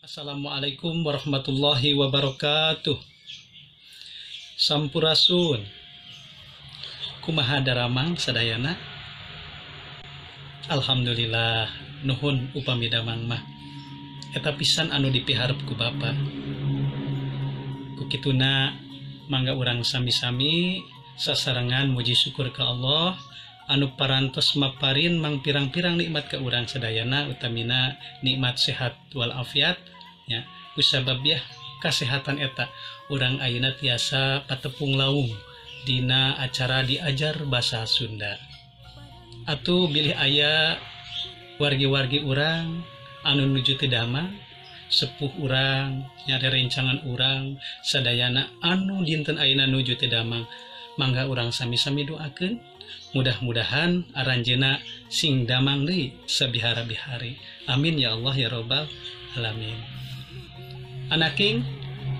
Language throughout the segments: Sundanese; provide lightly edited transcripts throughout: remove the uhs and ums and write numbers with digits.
Assalamualaikum warahmatullahi wabarakatuh. Sampurasun. Kumaha daramang sadayana? Alhamdulillah, nuhun upami damang mah. Eta pisan anu dipiharep ku Bapa. Ku kituna mangga urang sami-sami sasarengan muji syukur ka Allah anu parantos maparin mangpirang-pirang nikmat ka urang sadayana, utamina nikmat sehat walafiat nya. Kusabab yah kasehatan eta urang ayeuna tiasa patepung laung dina acara diajar basa Sunda. Atuh bilih aya wargi-wargi urang anu nuju teu damang, sepuh urang, nya rerencangan urang sadayana anu dinten ayeuna nuju teu damang, mangga urang sami-sami doakeun mudah-mudahan aranjeuna sing damang deui sabihara-bihari. Amin ya Allah ya robbal alamin. Anaking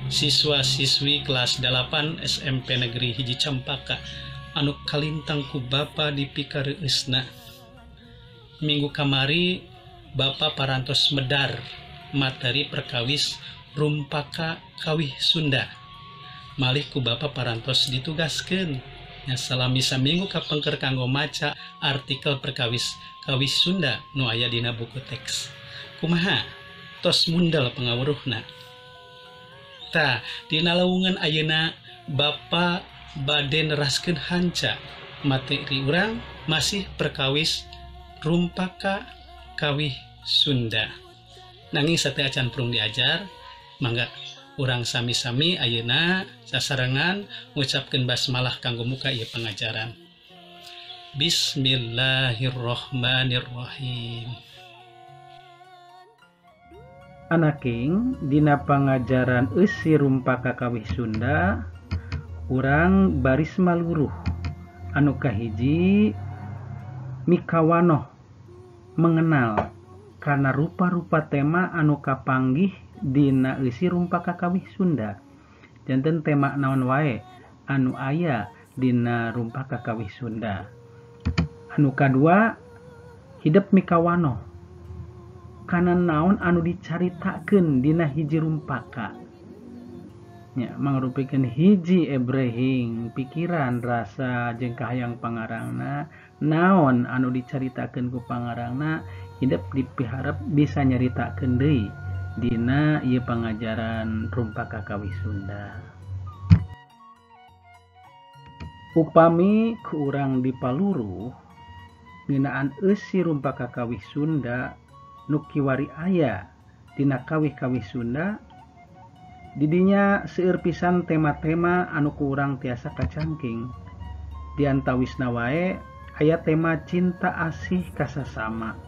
siswa-siswi kelas 8 SMP Negeri Hiji Campaka anu kalintang ku Bapa dipikareusna. Minggu kamari Bapa parantos medar materi perkawis rumpaka kawih Sunda. Malih ku Bapa parantos ditugaskeun nya salami saminggu kapengker kanggo maca artikel perkawis kawih Sunda nu aya dina buku teks. Kumaha tos mundel pangawuruhna? Tah, dina lawungan ayeuna Bapa bade neraskeun hanca materi urang masih perkawis rumpaka kawih Sunda. Nanging sateuacan prung diajar, mangga urang sami-sami ayeuna sasarengan ngucapkeun basmalah kanggo muka ieu pangajaran. Bismillahirrahmanirrahim. Anaking dina pangajaran eusi rumpaka kawih Sunda urang baris maluruh anu kahiji mikawanoh mengenal kana rupa-rupa tema anu kapanggih dina eusi rumpaka kawih Sunda. Janten tema naon wae anu aya dina rumpaka kawih Sunda. Anu kadua hidep mikawanoh kana naon anu dicaritakeun dina hiji rumpaka. Nya mangrupikeun hiji ebrehing pikiran rasa jeung kahayang pangarangna, naon anu dicaritakeun ku pangarangna hidep dipiharep bisa nyaritakeun deui dina ieu pangajaran rumpaka kawih Sunda. Upami ku urang dipaluruh ngeunaan eusi rumpaka kawih Sunda nu kiwari aya dina kawih-kawih Sunda, didinya seueur pisan tema-tema anu ku urang tiasa kacangking. Di antawisna wae aya tema cinta asih kasasama.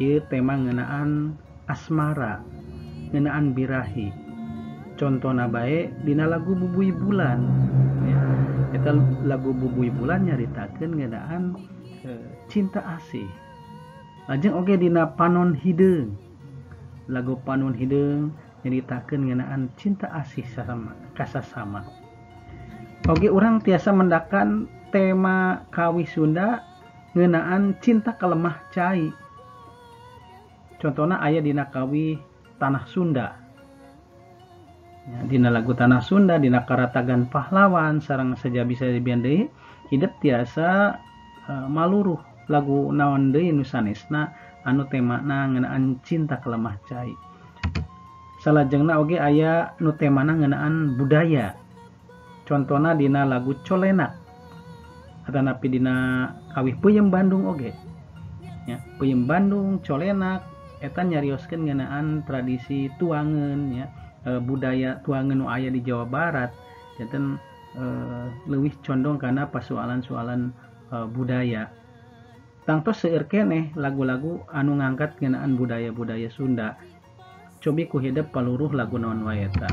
Ieu tema ngeunaan asmara, ngeunaan birahi. Contona bae dina lagu Bubuy Bulan. Ya, eta lagu Bubuy Bulan nyaritakeun ngeunaan cinta asih. Lajeng oge dina Panon Hideung. Lagu Panon Hideung nyaritakeun ngeunaan cinta asih sasama kasasama. Oge urang tiasa mendakan tema kawih Sunda ngeunaan cinta kalemah cai. Contohna aya dina kawih Tanah Sunda. Ya, dina lagu Tanah Sunda, dina Karatagan Pahlawan sareng sajabi-sajabian deui hidep tiasa maluruh lagu naon deui nu sanesna anu temana ngeunaan cinta kalemah cai. Salajengna oge aya nu temana ngeunaan budaya. Contona dina lagu Colenak atanapi dina kawih Peuyeum Bandung oge. Ya, Peuyeum Bandung, Colenak eta nyarioskeun ngeunaan tradisi tuangeun ya, budaya tuangeun nu aya di Jawa Barat. Janten leuwih condong kana pasualan-sualan budaya. Tangtos seueur keneh lagu-lagu anu ngangkat ngeunaan budaya-budaya Sunda. Cobi ku hidep paluruh lagu naon wae eta.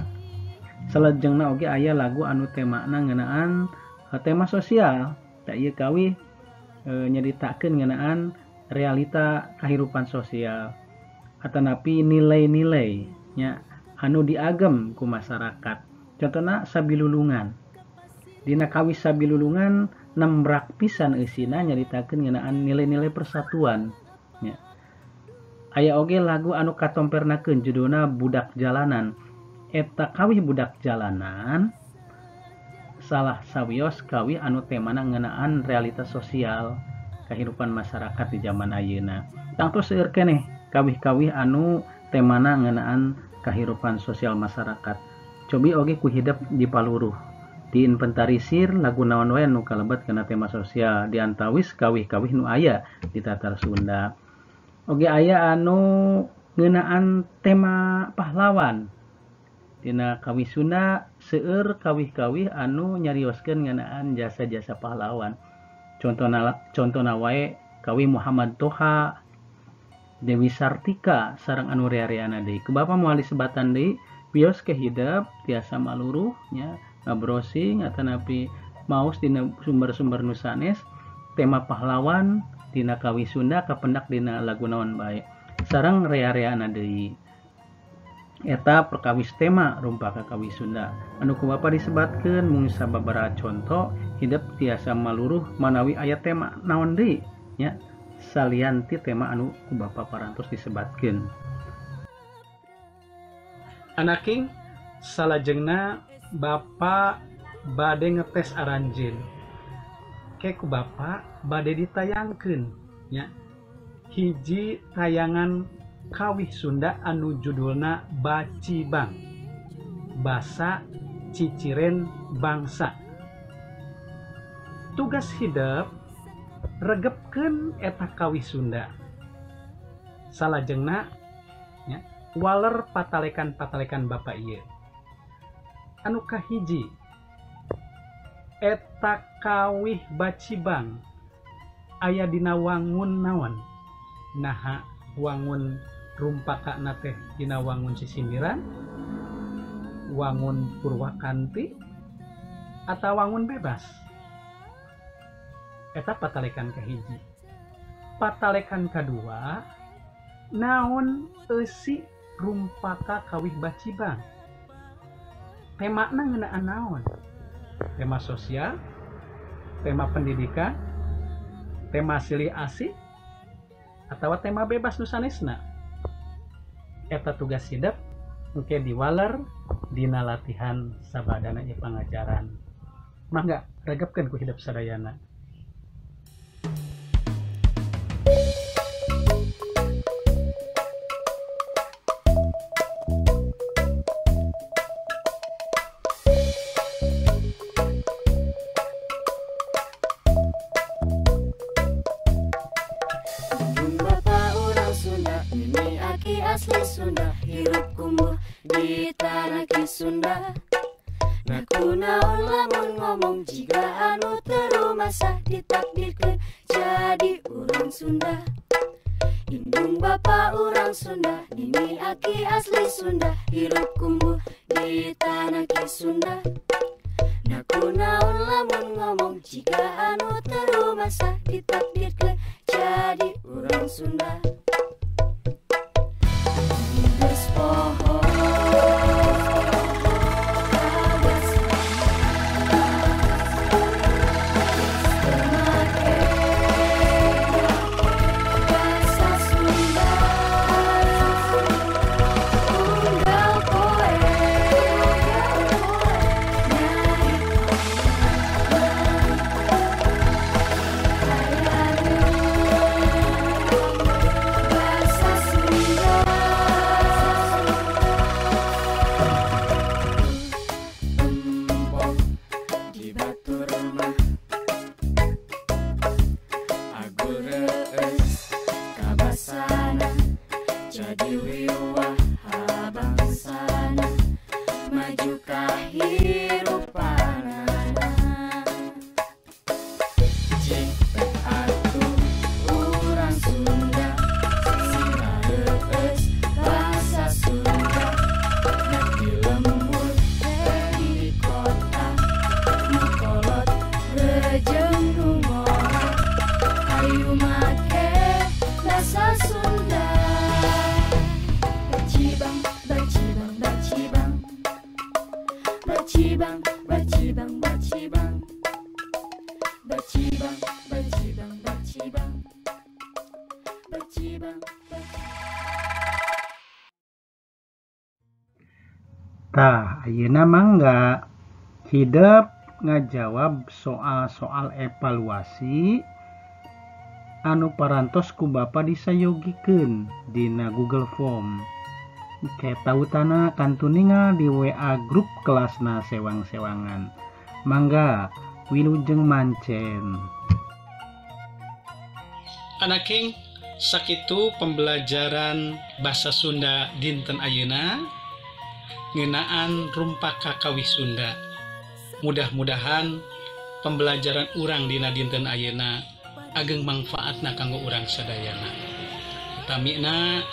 Salajengna oge aya lagu anu temana ngeunaan tema sosial. Tah ieu kawih nyaritakeun ngeunaan realita kahirupan sosial atanapi nilai-nilai nya anu diagem ku masyarakat. Contona Sabilulungan. Dina kawih Sabilulungan nembrak pisan eusina nyaritakeun ngeunaan nilai-nilai persatuan nya. Aya oge lagu anu katompernakeun judulna Budak Jalanan. Eta kawih Budak Jalanan salah sawios kawih anu temana ngeunaan realitas sosial kehidupan masyarakat di zaman ayeuna. Tangtu seueur keneh kawih-kawih anu temana ngeunaan kehidupan sosial masyarakat. Cobi oge ku hidep dipaluruh, diinventarisir lagu naon wae nu kalebet kana tema sosial diantawis kawih-kawih nu aya di Tatar Sunda. Oge aya anu ngeunaan tema pahlawan. Dina kawih Sunda seueur kawih-kawih anu nyarioskeun ngeunaan jasa-jasa pahlawan. Contona wae kawih Muhammad Toha, Dewi Sartika sareng anu rea-reana deui. Ku Bapa moal disebatan deui, wios ke hidep tiasa maluruh nya ngabrowsing atanapi maos dina sumber-sumber nu sanes tema pahlawan dina kawih Sunda kapendak dina lagu naon bae sareng rea-reana deui. Eta perkawis tema rumpaka kawih Sunda anu ku Bapa disebatkeun mung sababaraha conto hidep tiasa maluruh manawi aya tema naon deui nya salian ti tema anu ku Bapa parantos disebatkeun. Anaking salajengna Bapa bade ngetes aranjeun. Ke ku Bapa bade ditayangkeun nya hiji tayangan kawih Sunda anu judulna Bacibang, basa ciciren bangsa. Tugas hidep regepkeun eta kawih Sunda. Salajengna nya waler patalekan-patalekan Bapa ieu. Anu kahiji eta kawih Bacibang aya dina wangun naon? Naha wangun rumpakana teh dina wangun sisindiran, wangun purwakanti, atau wangun bebas? Eta patalekan kahiji. Patalekan kadua, naon eusi rumpaka kawih Bacibang? Temana ngeunaan naon? Tema sosial, tema pendidikan, tema silih asih, atawa tema bebas nu sanesna? Eta tugas hidep engke diwaler dina latihan sabadana ieu pangajaran. Mangga regepkeun ku hidep sadayana. Asli Sunda, hirup kumbuh di tanah ki Sunda. Nah kunaon lamun ngomong jiga anu terumasa ditakdirkeun jadi urang Sunda. Indung bapa urang Sunda, nini aki asli Sunda, hirup kumbuh di tanah ki Sunda. Nah kunaon lamun ngomong jiga anu terumasa ditakdirkeun jadi urang Sunda. Tah, ayeuna mangga hidep ngajawab soal-soal evaluasi anu parantos ku Bapa disayogikeun dina Google Form. Ke tautana kantun ningal di WA grup kelasna sewang-sewangan. Mangga wilujeng mancen. Anaking, sakitu pembelajaran bahasa Sunda dinten ayeuna ngeunaan rumpaka kakawih Sunda. Mudah-mudahan pembelajaran urang dina dinten ayeuna ageng mangfaatna kanggo urang sadayana. Utamina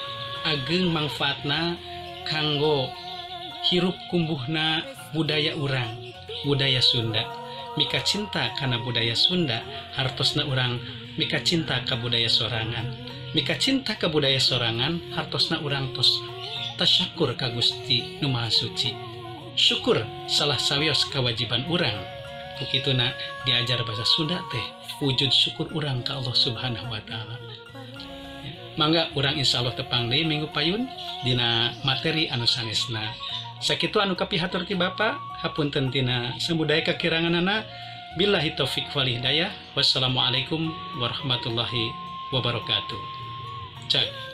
ageng mangfaatna kanggo hirup kumbuhna budaya urang, budaya Sunda. Mika cinta kana budaya Sunda hartosna urang mika cinta ka budaya sorangan. Mika cinta ka budaya sorangan hartosna urang tos tasyakur ka Gusti Nu Maha Suci. Syukur salah sawios kewajiban urang. Ku kituna diajar bahasa Sunda teh wujud syukur urang ka Allah Subhanahu wa taala. Ya, mangga urang insyaallah tepang deui minggu payun dina materi anu sanesna. Sakitu anu kapihatur ti Bapa, hapunten tina samudaya kakiranganana. Billahi taufik wal hidayah. Wassalamualaikum warahmatullahi wabarakatuh. Cak.